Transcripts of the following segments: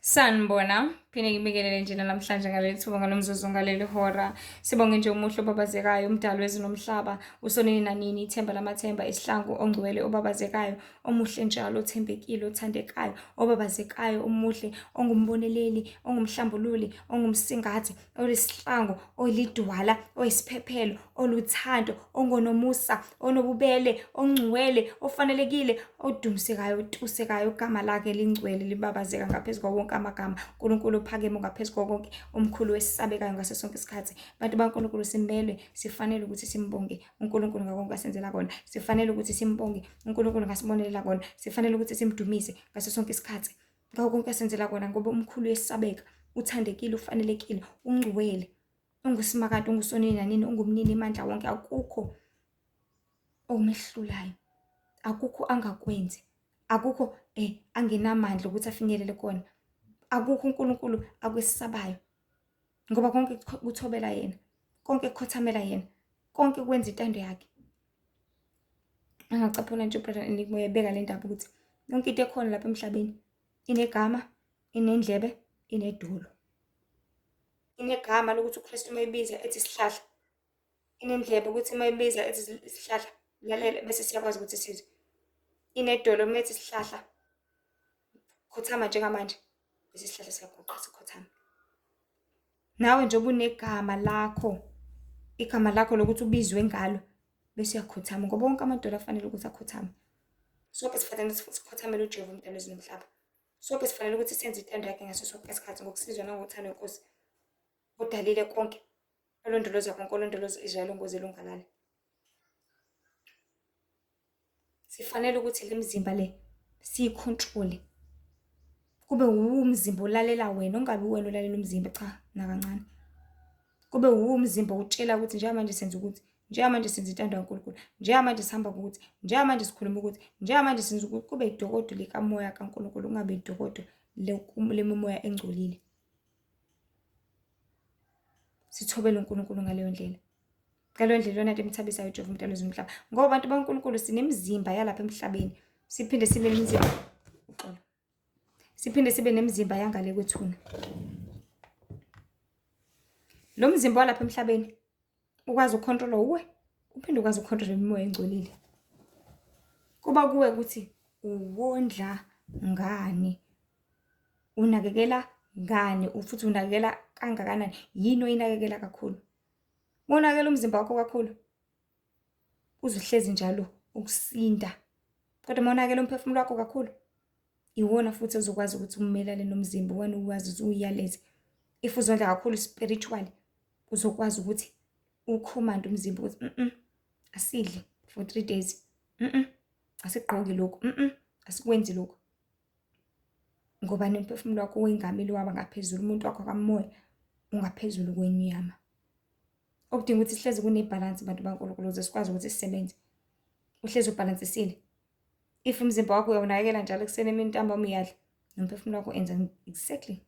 Sanibona, phinde ngibingelele nje namhlanje ngaleli thuba ngalomzuzu ngaleli hora. Sibonge nje umuhle obabazekayo, umdali wezulu nomhlaba, usonini nanini, ithemba lamathemba, isihlangu ongcwele obabazekayo, omuhle njalo, othembekile, othandekayo, obabazekayo, omuhle, ongumboneleli, ongumhlambululi, ongumsingathi, olisihlangu, olidwala, oyisiphephelo, oluthando, ongonomusa, onobubele, ongcwele, ofanelekile, odumisekayo, otusekayo, igama lakhe lingcwele libabazeka ngaphezu kwawo wonke amagama. uNkulunkulu ophakeme ongaphezu kwako konke, omkhulu wesabekayo ngaso sonke isikhathi. Bantu baNkulunkulu simelwe, sifanele ukuthi simbonge uNkulunkulu ngako konke asenzela kona. Sifanele ukuthi simbonge uNkulunkulu ngasibonelela kona. Sifanele ukuthi simdumise ngaso sonke isikhathi ngako konke asenzela kona ngoba umkhulu uyesabeka, uthandekile, ufanelekile, ungcwele. UnguSimakade, unguSonini nanini, ungumnini mandla wonke, akukho okumehlulayo, akukho angakwenzi, akukho angenamandla ukuthi afinyelele kona, akukho uNkulunkulu akwesabayo, ngoba konke kuthobela yena, konke kukhothamela yena, konke kwenza intando yakhe. Angacaphuna nje uBrother Enigma uyayibeka le ndaba ukuthi yonke into ekhona lapha emhlabeni inegama, inendlebe, inedolo. Inegama lokuthi uKristu uma ebiza ethi isihlahla, inendlebe ukuthi uma ebiza ethi isihlahla, lalela bese siyakwazi ukuthi sizwe. Inedolo uma ethi isihlahla, khothama njengamanje, bese isihlahla siyaguqa sikhothame. Nawe njengoba unegama lakho, igama lakho lokuthi ubizwe ngalo, bese uyakhothama ngoba wonke amadolo afanele ukuthi akhothame. Sonke sifanele sikhothamele uJehova uMdali wezulu nomhlaba. Sonke sifanele ukuthi senze intando yakhe ngaso sonke isikhathi ngokusizwa nangothando lweNkosi odalile konke, olondoloza konke, olondoloza izwe ngoze lungalali. Sifanele ukuthi le mizimba le siyikhontrole, kube wuwo umzimba olalela wena, ungabi uwena olalela umzimba, cha nakancane. Kube wuwo umzimba okutshela ukuthi njengamanje senza ukuthi, njengamanje senza intando kaNkulunkulu, njengamanje sihamba ukuthi, njengamanje sikhuluma ukuthi, njengamanje senza ukuthi, kube idokodo likamoya kaNkulunkulu, kungabi idokodo lemimoya engcolile. Sithobele uNkulunkulu ngaleyo ndlela. Ngaleyo ndlela iyona nto emthabisayo uJehova uMdali wezulu nomhlaba. Ngoba abantu baNkulunkulu sinemizimba yalapha emhlabeni, siphinde sibe nemizimba, uxolo, siphinde sibe nemizimba yangale kwethuna. Lo mzimba walapha emhlabeni ukwazi ukukhontrolwa uwe, uphinde ukwazi ukukhontrola imimoya engcolile. Kuba kuwe ukuthi uwondla ngani, unakekela ngani, futhi unakekela kangakanani, yini oyinakekela kakhulu. Uma unakekela umzimba wakho kakhulu, uzohlezi njalo ukusinda. Kodwa uma unakekela umphefumulo wakho kakhulu, iwona futhi ozokwazi ukuthi umelane nomzimba, iwona ukwazi ukuthi uwuyaleze. If uzondla kakhulu spiritually, uzokwazi ukuthi ukhomande umzimba ukuthi asidli for 3 days, asigqoki lokhu, asikwenzi lokhu. Ngoba nomphefumulo wakho wengamile waba ngaphezulu, umuntu wakho kamoya ungaphezulu kwenyama. Okudinga ukuthi sihlezi kunebhalansi bantu baNkulunkulu ukuze sikwazi ukuthi sisebenze. Uhlezi ubhalansisile. If umzimba wakho uyawunakekela njalo ekuseni, emini, ntambama uyadla, nomphefumulo wakho enza exactly.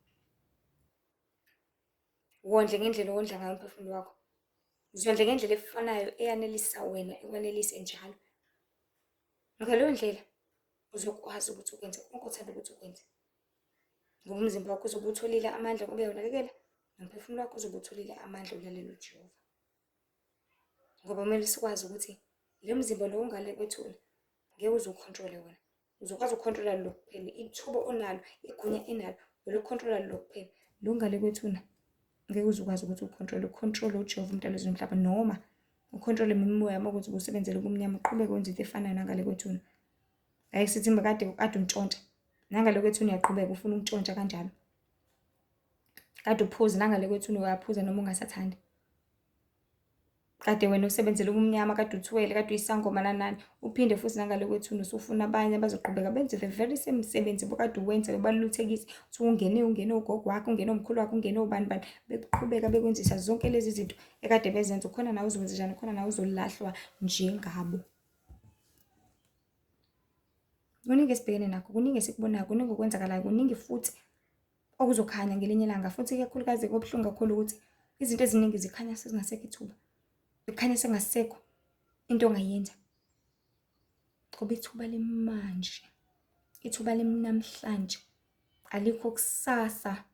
Wondle ngendlela owondla ngayo umphefumulo wakho. Zondle ngendlela efanayo eyanelisa wena, ekwanelise njalo. Ngaleyo ndlela uzokwazi ukuthi ukwenze konke othanda ukuthi ukwenze. Ngoba umzimba wakho uzobe utholile amandla ngoba uyawunakekela, nomphefumulo wakho uzobe utholile amandla okulalela uJehova. Ngoba kumele sikwazi ukuthi le mzimba lo ongale kwethuna ngeke uze ukhontrole wona. Uzokwazi ukukhontrola lo kuphela, ithuba onalo, igunya enalo, elokukhontrola lo kuphela. Lo ngale kwethuna ngeke uze ukwazi ukuthi ukhontrole, ukhontrole uJehova uMdali wezulu nomhlaba, noma ukhontrole imimoya uma kuthi usebenzele kumnyama, uqhubeke wenze into efanayo nangale kwethuna. Ake sithi kade kade untshontsha, nangale kwethuna uyaqhubeka ufuna ukuntshontsha kanjalo. Kade uphuza, nangale kwethuna uyaphuza noma ungasathandi. Kade wena usebenzele ubumnyama, kade uthwele, kade uyisangoma nani nani, uphinde futhi nangale kwethuna usufuna abanye abazoqhubeka benze the very same msebenzi obukade uwenza, ubaluthekise. Uthi ungene, ungene ugogo wakho, ungene umkhulu wakho, ungene ubani bani, beqhubeka bekwenzisa zonke lezi zinto ekade bezenza. Khona nawe uzokwenza njani? Khona nawe uzolahlwa njengabo. Kuningi esibhekene nakho, kuningi esikubonayo, kuningi okwenzakalayo, kuningi futhi okuzokhanya ngelinye ilanga. Futhi ikakhulukazi kubuhlungu kakhulu ukuthi izinto eziningi zikhanya sezingasekho ithuba, zikhanya sengasekho into ongayenza. Ngoba ithuba limanje, ithuba limnamhlanje. Alikho kusasa,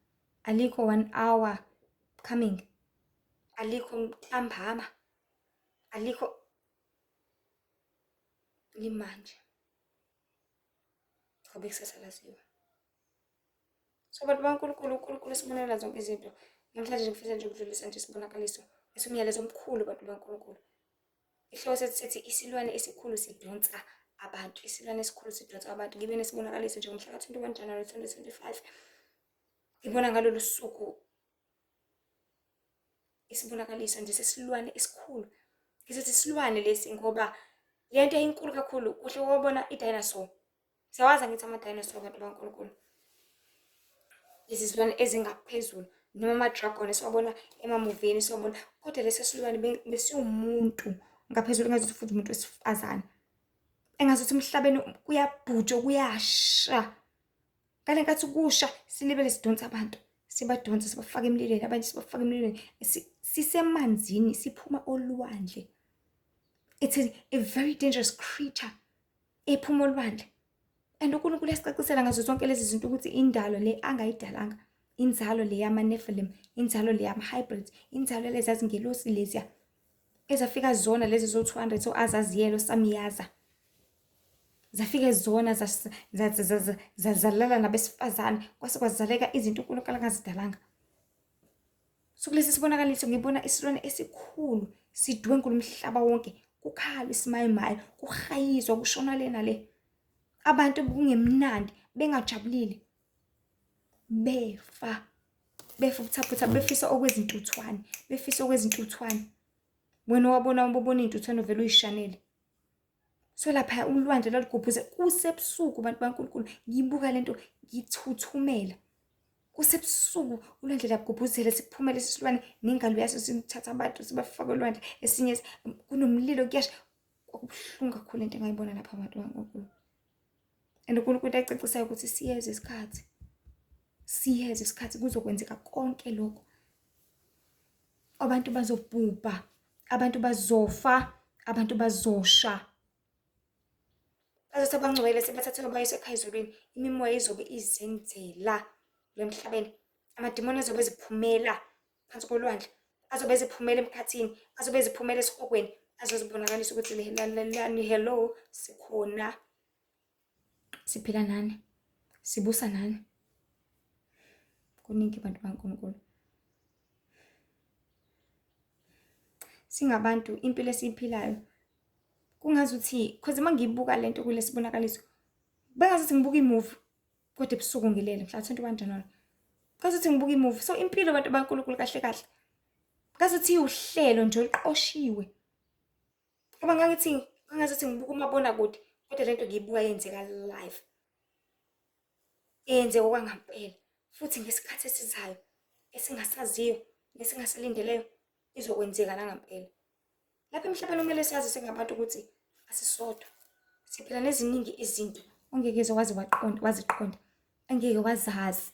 alikho one hour coming, alikho ntambama, alikho limanje. Ngoba ikusasa laziwa. So bantu baNkulunkulu, uNkulunkulu usibonela zonke izinto. Namhlanje nje ngifisa nje ukudlulisa nje isibonakaliso esumyalezo omkhulu bantu baNkulunkulu. Isihloko sethu sithi isilwane esikhulu sidonsa abantu. Isilwane esikhulu sidonsa abantu. Ngibe nesibonakaliso nje ngomhla ka-21 January 2025. Ngibona ngalolu suku isibonakaliso nje sesilwane esikhulu. Ngizothi isilwane lesi ngoba le nto yayinkulu kakhulu kuhle wabona i-dinosaur. Siyawazi angithi ama-dinosaur bantu baNkulunkulu. Lezi zilwane ezingaphezulu noma ama-dragon esiwabona emamuvini siwabona, kodwa lesi silwane besiwumuntu ngaphezulu engazuthi futhi umuntu wesifazane. Engazuthi emhlabeni kuyabhujwa kuyasha. Ngale nkathi kusha silibele sidonsa abantu, sibadonsa sibafaka emlilweni, abanye sibafaka emlilweni. Sisemanzini siphuma olwandle. It's a very dangerous creature ephuma olwandle. And uNkulunkulu uyasicacisela ngazo zonke lezi zinto ukuthi indalo le angayidalanga, inzalo le yama-Nephilim, inzalo le yama-hybrids, inzalo lezi azingelosi leziya ezafika zona lezi zo-200 so azaziyelo samiyaza. Zafike zona zalala nabesifazane kwase kwazaleka izinto uNkulunkulu angazidalanga. So kulesi sibonakaliso ngibona isilwane esikhulu sidwenkula umhlaba wonke, kukhala isimayimayi, kuhayizwa kushona le nale. Abantu kungemnandi bengajabulile befa befa ubuthaphuthaphu befisa okwezintuthwane befisa okwezintuthwane. Wena wabona ubona iy'ntuthwane uvele uyishanele. So lapha ulwandle lwalugubhuze kusebusuku bantu baNkulunkulu, ngibuka lento ngithuthumela. Kusebusuku ulwandle liyagubhuzela siphume lesi silwane nengalo yaso sithatha abantu sibafake olwandle esinye kunomlilo kuyasha. Kwakubuhlungu kakhulu into engayibona lapha abantu baNkulunkulu. And uNkulunkulu into ayicacisayo ukuthi siyeza isikhathi, siyeza isikhathi kuzokwenzeka konke lokho. Abantu bazobhubha, abantu bazofa, abantu bazosha. Bazothi abangcwele sebathathelwa bayiswe ekhaya ezulwini, imimoya izobe izenzela lo emhlabeni. Amadimoni azobe eziphumela phansi kolwandle, azobe eziphumela emkhathini, azobe eziphumela esihogweni, azozibonakalisa ukuthi lalelani, hello, sikhona, siphila nani, sibusa nani. Kuningi bantu baNkulunkulu. Singabantu impilo esiyiphilayo kungazuthi cause uma ngiyibuka lento kulesibonakaliso bengazuthi ngibuka imuvi kodwa ebusuku ngilele mhla 21 January ngazuthi ngibuka imuvi. So impilo bantu baNkulunkulu kahle kahle ngazuthi iwuhlelo nje oluqoshiwe. Ngoba ngangithi ngangazuthi ngibuka umabonakude kodwa lento ngiyibuka yenzeka live. Eyenzeka okwangampela futhi ngesikhathi esizayo esingasaziyo nesingasilindeleyo izokwenzeka nangampela. Lapha emhlabeni kumele sazi singabantu ukuthi asisodwa. Siphila neziningi izinto ongeke uze waze waqonda waziqonda, angeke wazazi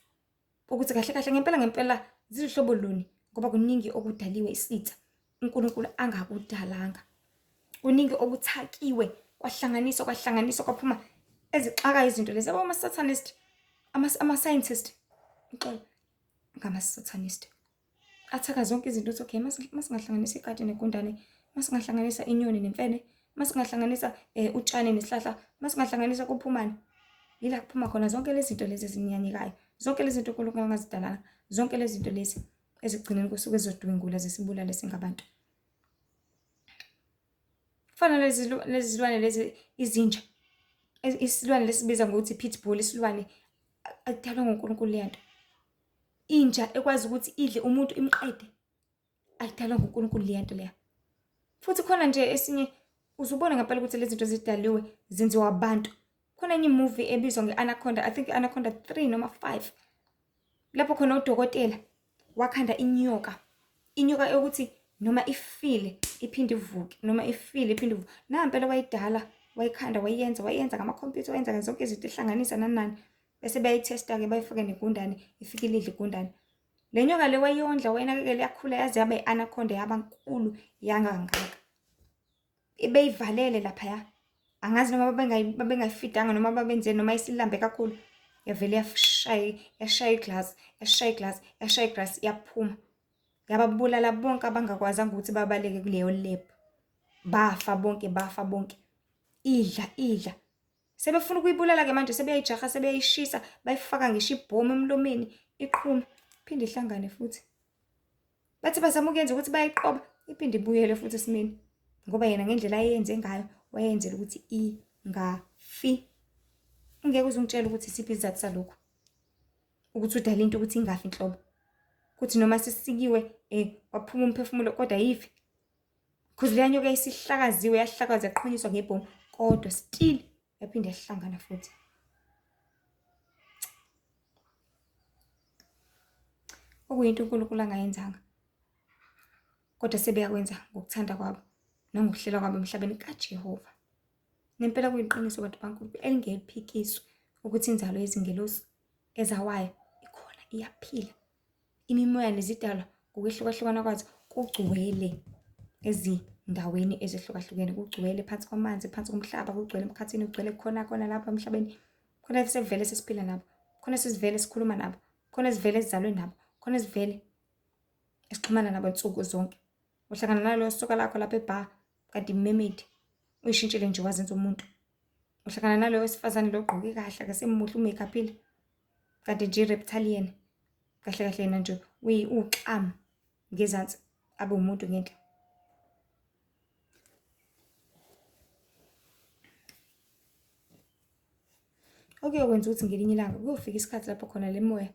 ukuthi kahle kahle ngempela ngempela ziluhlobo luni ngoba kuningi okudaliwe isitha uNkulunkulu angakudalanga. Kuningi okuthakiwe kwahlanganiswa kwahlanganiswa kwaphuma ezixakayo izinto lezi. Yabo ama-satanist, ama-scientist, uxolo, ngama-satanist. Athaka zonke izinto ukuthi okay masingahlanganisa ikati negundane, masingahlanganisa inyoni nemfene, masingahlanganisa utshani nesihlahla, masingahlanganisa kuphumani. Yila kuphuma khona zonke lezi zinto lezi ezinyanyekayo, zonke lezi zinto uNkulunkulu angazidalanga, zonke lezi zinto lezi ezigcineni kosuku ezizodwengula zisibulale singabantu. Kufana lezi lezi zilwane lezi izinja, isilwane lesibiza ngokuthi pitbull, isilwane akudalwa nguNkulunkulu leya nto. Inja ekwazi ukuthi idle umuntu imqede, ayidalwa nguNkulunkulu leya nto leya. Futhi khona nje esinye uzubona ngempela ukuthi lezi zinto zidaliwe zenziwa abantu. Khona enye imuvi ebizwa nge-Anaconda, I think i-Anaconda 3 noma 5. Lapho khona udokotela wakhanda inyoka. Inyoka yokuthi noma ifile iphinde ivuke, noma ifile iphinde ivuke. Nampela wayidala, wayikhanda, wayenza, wayenza ngamakhompyutha, wayenza ngazo zonke izinto ihlanganisa nani nani. Bese bayithesta-ke bayifake negundane, ifike ilidle igundane. Le nyoka le wayondla, wayinakekela yakhula yaze yaba i-anaconda yaba nkulu yangangaka. Beyivalele laphaya. Angazi noma babengayifidanga noma babenzeni noma isilambe kakhulu. Yavele yashaya, yashaya iglasi, yashaya iglasi, yashaya iglasi, yaphuma. Yababulala bonke abangakwazanga ukuthi babaleke kuleyo lab. Bafa bonke, bafa bonke. Idla, idla. Sebefuna ukuyibulala-ke manje, sebeyayijaha, sebeyayishisa, bayifaka ngisho ibhomu emlomeni, iqhume, iphinde ihlangane futhi. Bathi bazama ukuyenza ukuthi bayiqoba, iphinde ibuyele futhi esimeni. Ngoba yena ngendlela ayenze ngayo, wayenzela ukuthi ingafi. Ungeke uze ungitshele ukuthi isiphi isizathu salokhu. Ukuthi udala into ukuthi ingafi nhlobo. Kuthi noma sisikiwe kwaphuma umphefumulo kodwa ayifi. Cause leya nyoka isihlakaziwe, yahlakazwa, yaqhunyiswa ngebhomu, kodwa still yaphinde yahlangana futhi. Okuyinto uNkulunkulu angayenzanga, kodwa sebeyakwenza ngokuthanda kwabo nangokuhlela kwabo emhlabeni kaJehova. Nempela kuyiqiniso bantu baNkulunkulu elingeliphikiswe ukuthi inzalo yezingelosi ezawayo ikhona, iyaphila. Imimoya nezidalwa ngokwehlukahlukana kwazo kugcwele ezindaweni ezehlukahlukene, kugcwele phansi kwamanzi, phansi komhlaba, kugcwele emkhathini, kugcwele khona khona lapha emhlabeni. Khona sesivele sesiphila nabo, khona sesivele sikhuluma nabo, khona sivele sizalwe nabo, khona sivele esixhumana nabo nsuku zonke. Uhlangana nalo soka lakho lapha ebha kanti mermaid uyishintshile nje wazenza umuntu. Uhlangana naloyo wesifazane lo ogqoke kahle akasemuhle umakeuphile kanti nje i-reptilian kahle kahle yena nje uwuxamu ngezansi abe umuntu ngenhla. Okuyokwenza ukuthi ngelinye ilanga kuyofika isikhathi lapho khona le moya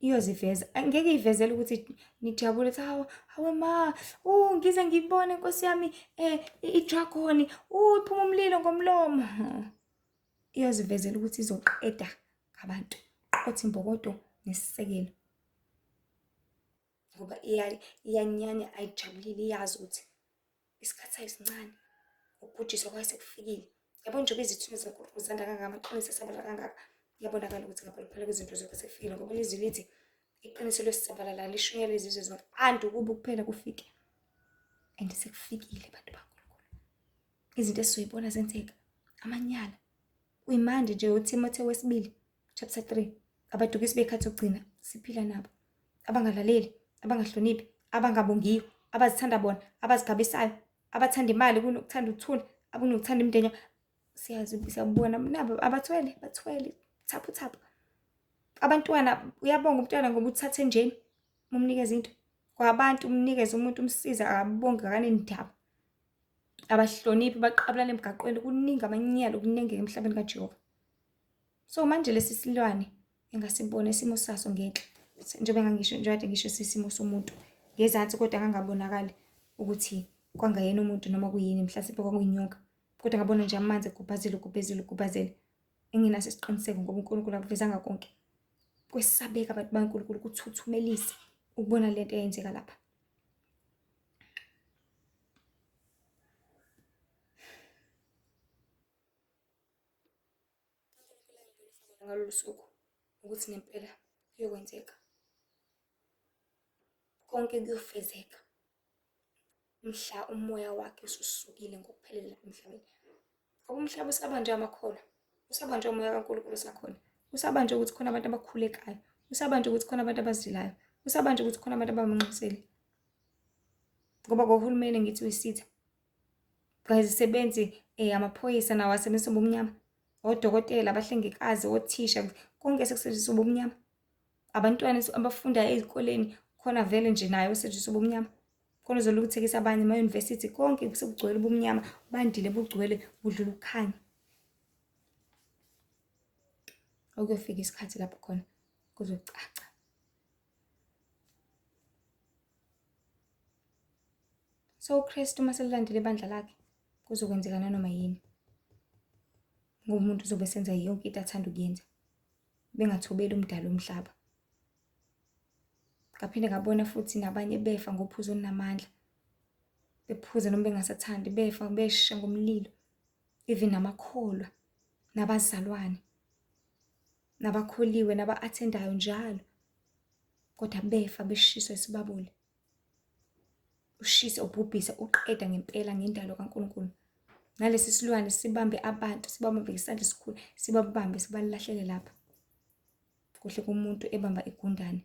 iyoziveza. Angeke iyivezele ukuthi nijabule ukuthi hawu, hawe ma, ngize ngibone nkosi yami i-dragon, iphuma umlilo ngomlomo. Iyozivezela ukuthi izoqeda ngabantu, qotha imbokodo nesisekelo. Ngoba iyanyanya, ayijabulile, iyazi ukuthi isikhathi sayo sincane, ukubhujiswa kwayo sekufikile. Yabo njengoba izithunywa zikaNkulunkulu zanda kangaka, amaqiniso esabalala kangaka, kuyabonakala ukuthi ngampela ukuphela kwezinto zonke sekufikile, ngoba ilizwi lithi iqiniso liyosisabalala lishunyayelwe izizwe zonke, anti ukuba ukuphela kufike. And sekufikile bantu baNkulunkulu. Izinto esizoyibona zenzeka, amanyala. Kuyimanje nje uThimotheo wesibili chapter 3, abadukisi bekhathi zokugcina siphila nabo, abangalaleli, abangahloniphi, abangabongiyo, abazithanda bona, abazigabisayo, abathanda imali kunokuthanda ukuthula, kunokuthanda imindeni. Siyazi, siyabona nabo abathwele, bathwele thaphu thaphu. Abantwana, uyabonga umntwana ngoba uthathe njeni umnikeze into. Kwabantu umnikeze umuntu umsiza akabongi akanendaba. Abahloniphi, baqabulana emgaqweni, kuningi amanyala okunengeka emhlabeni kaJehova. So manje lesi silwane engasibona isimo saso ngenhla, njengoba ngangisho, njengoba ngisho sisimo somuntu ngezansi, kodwa ngangabonakali ukuthi kwangayena umuntu noma kuyini, mhlasimpe kwakuyinyoka. Kodwa ngabona nje amanzi egubhazile, egubhezile, egubhazile, engenaso isiqiniseko ngoba uNkulunkulu akuvezanga konke. Kwesabeka abantu baNkulunkulu, kuthuthumelisa ukubona lento eyenzeka lapha. Ngalolu suku ukuthi ngempela kuyokwenzeka, konke kuyofezeka mhla umoya wakhe ususukile ngokuphelele lapha emhlabeni. Ngoba umhlaba usabanjwe amakholwa, usabanjwe umoya kaNkulunkulu usakhona, usabanjwe ukuthi khona abantu abakhulekayo, usabanjwe ukuthi khona abantu abazilayo, usabanjwe ukuthi khona abantu abamanxuseli. Ngoba kohulumeni ngithi uyisitha, kazisebenzi amaphoyisa nawo asebenzisa ubumnyama, odokotela, abahlengikazi, othisha, konke sekusetshenziswa ubumnyama. Abantwana abafunda ezikoleni khona vele nje naye usetshenziswa ubumnyama, khona uzolukuthekisa abanye ema-university, konke sekugcwele ubumnyama, bandile bugcwele budlula ukukhanya. Okuyofika isikhathi lapho khona kuzocaca. So uKristu uma selilandela ibandla lakhe kuzokwenzeka nanoma yini, ngoba umuntu uzobe esenza yonke into athanda ukuyenza, bengathobeli umdali womhlaba. Ngaphinde ngabona futhi nabanye befa ngophuzo olunamandla, bephuza noma bengasathandi, befa besha ngomlilo, even namakholwa nabazalwane nabakholiwe naba-athendayo njalo, kodwa befa beshiswa isibabule. Ushise ubhubhise uqeda ngempela ngendalo kaNkulunkulu. Nalesi silwane sibambe abantu, sibabambe ngesandla esikhulu, sibabambe sibalahlele lapha. Kuhle kumuntu ebamba igundane.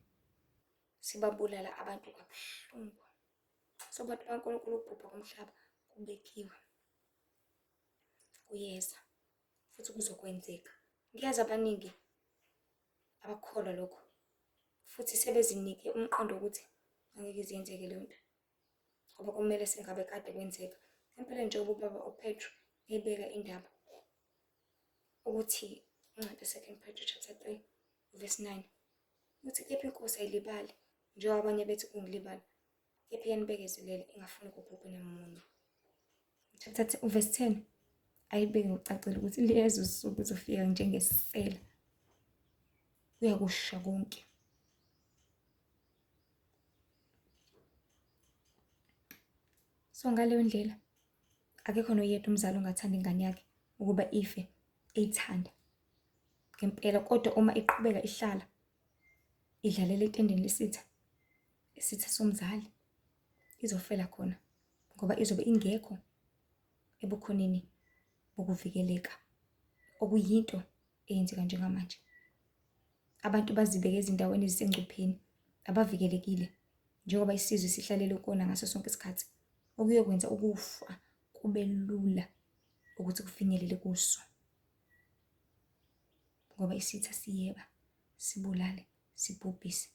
Sibabulala abantu kabuhlungu. So bantu bakaNkulunkulu ukubhubha komhlaba kubekiwe. Kuyeza futhi kuzokwenzeka. Ngiyazi abaningi abakholwa lokho futhi sebezinike umqondo ukuthi angeke ize yenzeke leyo nto ngoba kumele sengabe kade kwenzeka. Empeleni njengoba ubaba uPetru eyibeka indaba ukuthi incwadi ya-Second Petru chapter 3 verse 9 uthi kepha inkosi ayilibali njengoba abanye bethi kungilibala kepha iyanibekezelela ingafuni kubhubhe namunye. Chapter verse 10 ayibeke ngokucacile ukuthi liyeza usuku uzofika njengesela kuyakusha konke. So ngaleyo ndlela akekho noyedwa umzali ongathanda ingane yakhe ukuba ife eyithanda ngempela, kodwa uma iqhubeka ihlala idlalela etendeni lesitha, isitha somzali, izofela khona ngoba izobe ingekho ebukhoneni bokuvikeleka, okuyinto eyenzeka njengamanje. Abantu bazibeke ezindaweni ezisengcupheni, abavikelekile njengoba isizwe sihlalele ukona ngaso sonke isikhathi, okuyokwenza ukufa kube lula ukuthi kufinyelele kuso. Ngoba isitha siyeba, sibulale, sibhubhise.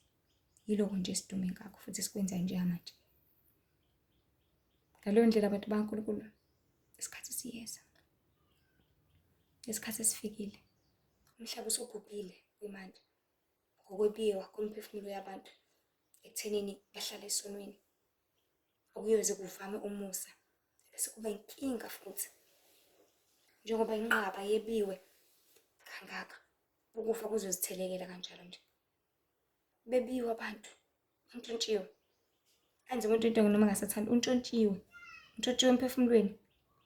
Yilokho nje esidume ngakho futhi esikwenzayo njengamanje. Ngaleyo ndlela abantu bakaNkulunkulu, isikhathi siyeza. Isikhathi sesifikile. Umhlaba usubhubhile kwimanje ngokwebiwa kwemiphefumulo yabantu ekuthenini bahlale esonweni. Okuyoze kuvame umusa bese kuba inkinga futhi njengoba inqaba yebiwe kangaka ukufa kuzozithelekela kanjalo nje. Bebiwe abantu, untshontshiwe. Enze umuntu into noma engasathandi, untshontshiwe. Untshontshiwe emphefumulweni.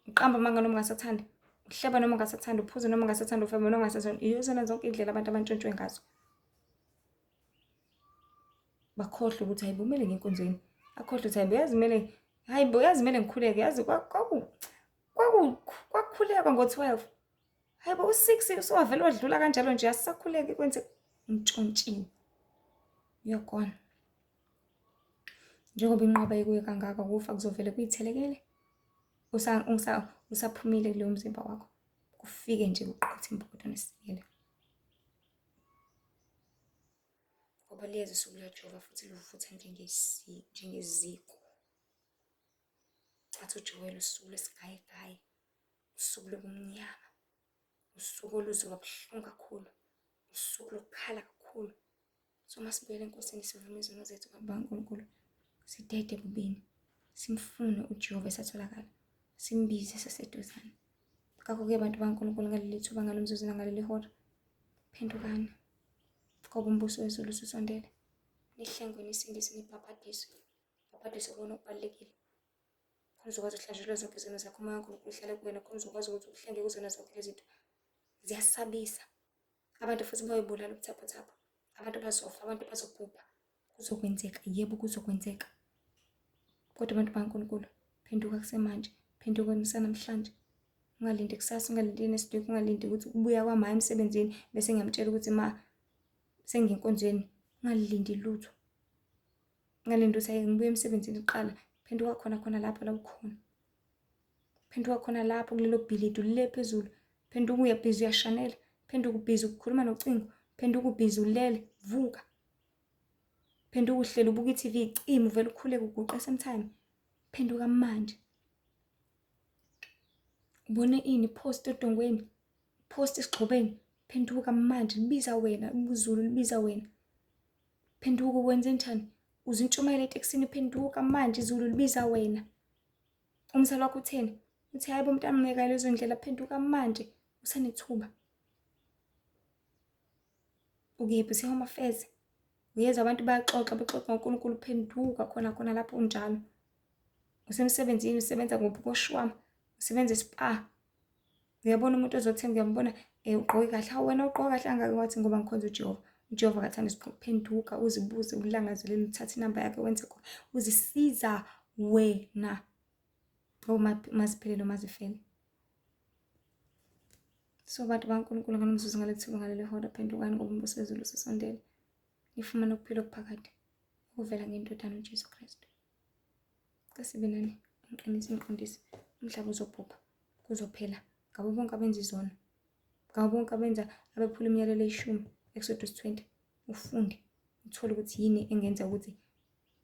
Uqamba amanga noma ungasathandi, uhleba noma ungasathandi, uphuze noma ungasathandi, ufebe noma ungasathandi. Iyozona zonke iy'ndlela abantu abantshontshwe ngazo. Bakhohlwe ukuthi hayi bo kumele ngiye enkonzweni. Akhohlwe ukuthi hayi bo yazi kumele, hayi bo yazi kumele ngikhuleke, yazi kwakukhulekwa ngo-12. Hayi bo u-6 usowavele wadlula kanjalo nje asisakhuleki kwenze ntshontshiwe. You're gone. Njengoba inqwaba ikuye kangaka ukufa kuzovele kuyithelekele usaphumile kulowo mzimba wakho. Kufike nje kuqothe imbokodo nesiyele. Ngoba liyeza usuku lukaJehova futhi luvutha njengeziko. Athi uJoweli usuku lwesigayegaye, usuku lobumnyama, usuku oluzoba buhlungu kakhulu, usuku lokukhala kakhulu. So uma sibuyela eNkosini sivume izono zethu Baba kaNkulunkulu, sidede ebubini, simfune uJehova esatholakala, simbize esaseduzane. Ngakho-ke bantu bakaNkulunkulu ngaleli thuba, ngalo mzuzu nangaleli hora, phendukani ngoba umbuso wezulu ususondele. Nihlengwe, nisindiswe, nibhabhadiswe. Ubhabhadiswe kona okubalulekile. Khona uzokwazi ukuhlanjululwa zonke izono zakho, umoya kaNkulunkulu uhlale kuwena, khona uzokwazi ukuthi uhlenge kuzona zonke lezi zinto. Ziyasabisa. Abantu futhi bayoyibulala ubuthaphuthaphu. Abantu bazofa, abantu bazobhubha. Kuzokwenzeka, yebo kuzokwenzeka. Kodwa abantu bakaNkulunkulu, phenduka kusemanje, phenduka namhlanje. Ungalindi kusasa, ungalindi next week, ungalindi ukuthi ukubuya kwama emsebenzini bese ngiyamtshela ukuthi ma senginkonzweni. Ungalindi lutho. Ungalindi ukuthi ayi ngibuye emsebenzini kuqala. Phenduka khona khona lapho la ukhona. Phenduka khona lapho kulelo bhilidi ulele phezulu. Phenduka uyabhizi uyashanela. Phenduka ubhizi ukukhuluma nocingo. Phenduka ubhizi ulele, vuka. Phenduka uhleli ubuka i-TV, cima uvele ukhuleke uguqe same time. Phenduka manje. Ubone ini post odongweni, post esigxobeni. Phenduka manje, libiza wena, uZulu libiza wena. Phenduka ukwenze njani? Uze intshumayelo etekisini, phenduka manje, izulu libiza wena. Umzali wakho utheni? Uthi hayi bo mntana ngeke lezo ndlela, phenduka manje usanethuba. Ukephi? Use-Home Affairs. Uyezwa abantu bayaxoxa bexoxa ngoNkulunkulu, phenduka khona khona lapho unjalo. Usemsebenzini, usebenza kuphi? Koshwama, usebenza e-spa. Uyabona umuntu ozothenga, uyambona ugqoke kahle. Hawu wena ugqoke kahle kangaka, wathi ngoba ngikhonza uJehova. UJehova akathandi isigqoko. Phenduka uzibuze, ulangazelele, uthathe inamba yakhe wenze khona. Uzisiza wena. Ngoba maziphelele mazifele. So bantu bakaNkulunkulu ngalo mzuzu ngaleli thuba ngaleli hora, phendukani ngoba umbuso wezulu usesondele, nifumane ukuphila okuphakade okuvela ngeNdodana uJesu Kristu. Kasibe nani, ngiqinise ngiqondise, umhlaba uzobhubha, kuzophela ngabo bonke abenza izono, ngabo bonke abenza abephula imiyalelo eyishumi, Exodus 20. Ufunde uthole ukuthi yini engenza ukuthi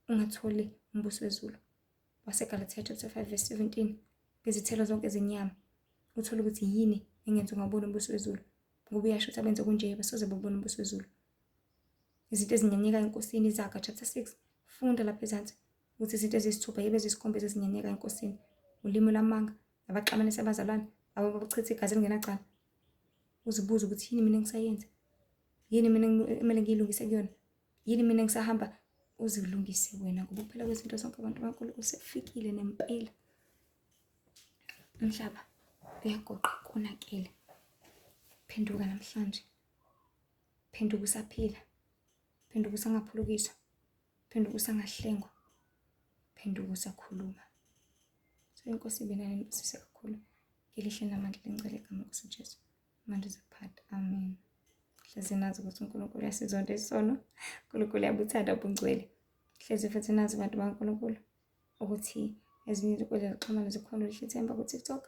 ungatholi umbuso wezulu. WaseGalathiya chapter 5 verse 17, ngezithelo zonke zenyama uthole ukuthi yini engenza ungaboni umbuso wezulu, ngoba uyasho ukuthi abenza kunje basoze babone umbuso wezulu. Izinto ezinyanyeka enkosini, Izaga chapter 6, funda lapha ezansi ukuthi izinto eziyisithupha yebo eziyisikhombisa ezinyanyeka enkosini: ulimi lwamanga, abaxabanisa abazalwane, abachitha igazi elingenacala. Uzibuze ukuthi yini mina engisayenza, yini mina kumele ngiyilungise kuyona, yini mina engisahamba. Uzilungise wena, ngoba ukuphela kwezinto zonke, abantu baNkulunkulu, sekufikile nempela. Umhlaba uyagoqa, konakele. Phenduka namhlanje, phenduka usaphila, phenduka usangaphulukiswa, phenduka usangahlengwa, phenduka usakhuluma. So inkosi ibe nani, nibusise kakhulu ngelihle namandla lengcwele igama lenkosi uJesu. Manje zokuphatha, amen. Hlezi nazi ukuthi uNkulunkulu uyasizonda isono, uNkulunkulu uyabuthanda ubungcwele. Hlezi futhi nazi, bantu bakaNkulunkulu, ukuthi ezinye izinkundla zokuxhumana zikhona: uLihle Themba ku-TikTok,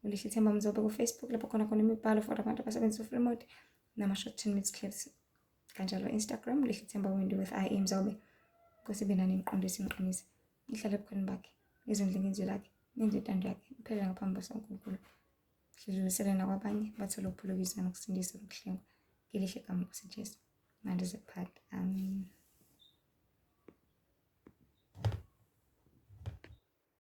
uLihle Themba Mzobe ku-Facebook, lapho khona khona imibhalo for abantu abasebenzisa u-free mode nama-short 10 minutes clips kanjalo. Instagram, Lihle Themba Wendy with I Mzobe. Nkosi ibe nani, niqondise, niqinise, nihlale ebukhoneni bakhe, nizondle ngezwi lakhe, nenze intando yakhe, niphelele ngaphambi kukaNkulunkulu. Sidlulisele nakwabanye bathole ukuphulukiswa nokusindiswa nokuhlengwa ngelihle igama lenkosi Jesu. Manje zokuphatha, amen.